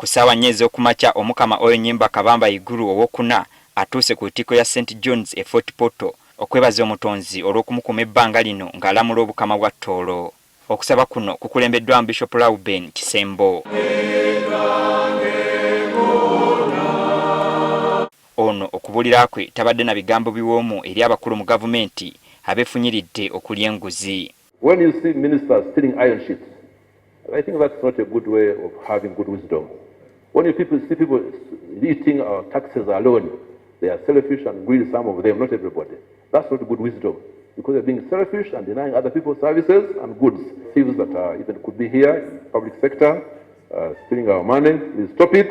Ku ssaawa 4 ez'okumakya, Omukama Oyo Nyimba Kabamba Iguru owokuna atuuse ku lutikko ya St John's e Fort Portal okwebaza Omutonzi olw'okumukuuma ebbanga lino ng'alamula Obukama bwa Tooro. Okusaba kuno kukulembeddwamu Bishop Rauben Kisembo. Ono okubuulira kwe tabadde na bigambo biwoomu eri abakulu mu gavumenti abefunyiridde okulya enguzi. When you see ministers stealing iron sheets, I think that's not a good way of having good wisdom. When you see people eating our taxes alone, they are selfish and greedy, some of them, not everybody. That's not good wisdom, because they're being selfish and denying other people services and goods. Thieves that are even could be here in the public sector, stealing our money, please stop it.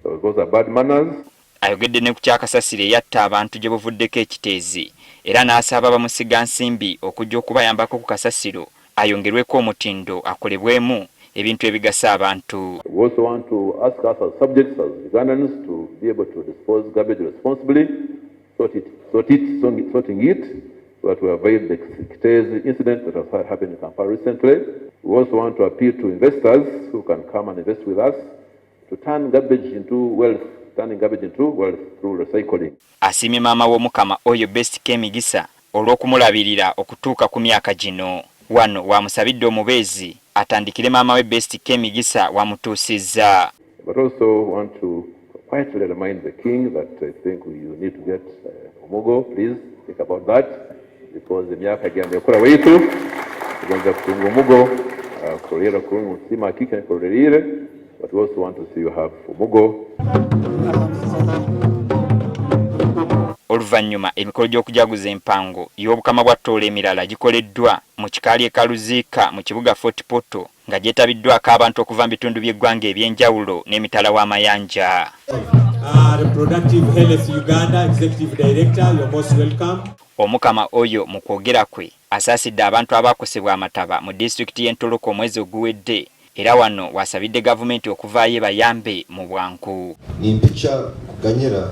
Those are bad manners. Ayogedde ne ku kya kasasiro eyatta abantu gye buvuddeko ekiteezi, era n'asaba bamusiga nsimbi okujja okubayambako ku kasasiro ayongerweko omutindo, akolebwemu ebintu ebigasa abantu. We also want to ask us as subjects, as Ugandans, to be able to dispose garbage responsibly, sorting it, so that we avoid the Kiteezi incident that has happened in Kampala recently. We also want to appeal to investors who can come and invest with us to turn garbage into wealth, turning garbage into wealth through recycling. Asiimye maama w'Omukama Oyo Best Kemigisa olw'okumulabirira okutuuka ku myaka gino. Wano wamusabidde omubeezi atandikire maama we Best Kemigisa wamutuusizza. But also want to quietly remind the king that I think we need to get omugo, please think about that, because emyaka gyange ekura waitu tugonza kutunga omugo, kurera kurungi mutima akike kurerire, but we also want to see you have omugo. Oluvannyuma emikolo gy'okujaguza empango y'Obukama bwa Tooro emirala gikoleddwa mu kikaali e Kaluziika mu kibuga Fort Portal, nga gyetabiddwako abantu okuva mu bitundu by'eggwanga eby'enjawulo n'emitala w'amayanja. Reproductive Health Uganda Executive Director, you're most welcome. Omukama Oyo mu kwogera kwe asaasidde abantu abaakosebwa amataba mu disitulikiti y'e Ntoroko omwezi oguwedde, era wano wasabidde gavumenti okuvaayo bayambe mu bwangu. Nimpicha kuganyira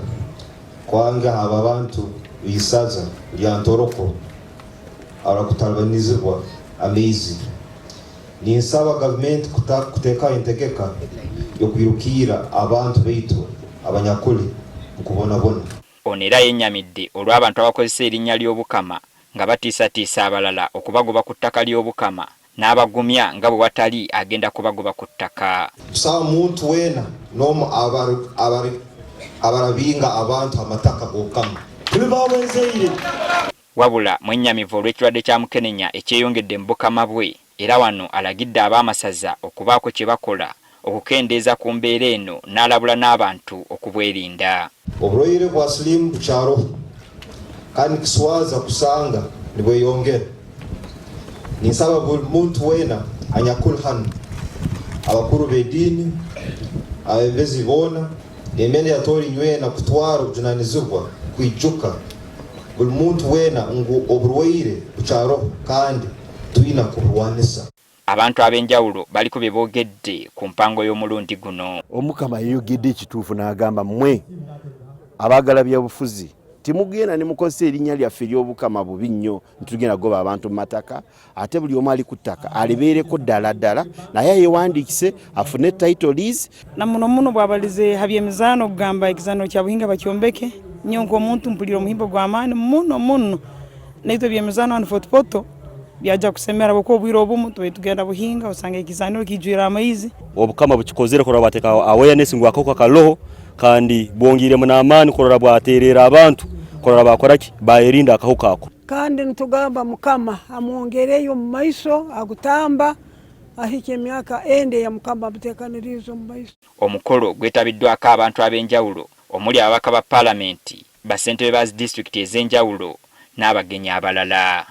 kwange aba bantu bisaza lya Ntoroko arakutalabanizibwa amaizi. Ninsaba gavumenti kuteeka entegeka y'okwirukira abantu baitu abanyakuli mu kubonabona. Ono era yennyamidde olw'abantu abakozesa erinnya ly'Obukama nga batiisatiisa abalala okubagoba ku ttaka ly'Obukama, n'abagumya nga bwe watali agenda kubagoba ku ttaka. Tusaba muntu weena n'omu abarabinga abantu amataka g'Obukama. Tuli bawenzeire. Wabula mwennyamivu olw'ekirwadde kya mukenenya ekyeyongedde mu bukama bwe, era wano alagidde ab'amasaza okubaako kye bakola okukendeeza ku mbeera eno, n'alabula n'abantu okubwerinda. Oburwaire bwa siliimu bukyaroho kandi kiswaza kusanga nibweyongera. Ninsaba buli muntu weena anyakuli hanu, abakuru b'ediini, abebembezi boona, n'emyenda ya Tooro inywena kutwara obujunanizibwa kwijuka buli muntu weena ngu oburwaire bukyaroho kandi twina kuburwanisa. Abantu ab'enjawulo baliko bye boogedde ku mpango y'omulundi guno. Omukama yayogedde ekituufu n'agamba, mmwe abaagala byabufuzi timugenda ne mukozesa erinnya lyaffe ery'Obukama bubi nnyo, ntitugenda kugoba abantu mu mataka, ate buli omu ali ku ttaka alibeereko ddala ddala, naye yeewandiikise afune title lease. Na muno muno bwabalize ha by'emizaano okugamba ekizaano kya Buhinga bakyombeke, nyo nk'omuntu mpulira omuhimbo gw'amaani muno muno, naitwe eby'emizaano hanu Fort Portal byajja kusemera, kuko obwire obumu tubaire tugenda Buhinga osanga ekizaaniro kijwire amaizi. Obukama bukikozere kurora bwateeka awareness ngu akahuka karoho, kandi bwongiiremu n'amaani kurora bwaterera abantu kurora bakora ki bayerinda akahuka ako. Kandi nitugamba Mukama amwongereyo omu maiso, agutamba ahike emyaka ende ya Mukama amuteekaniriize omu maiso. Omukolo gwetabiddwako abantu ab'enjawulo omuli ababaka ba paalamenti, bassentebe ba disitulikiti ez'enjawulo n'abagenyi abalala.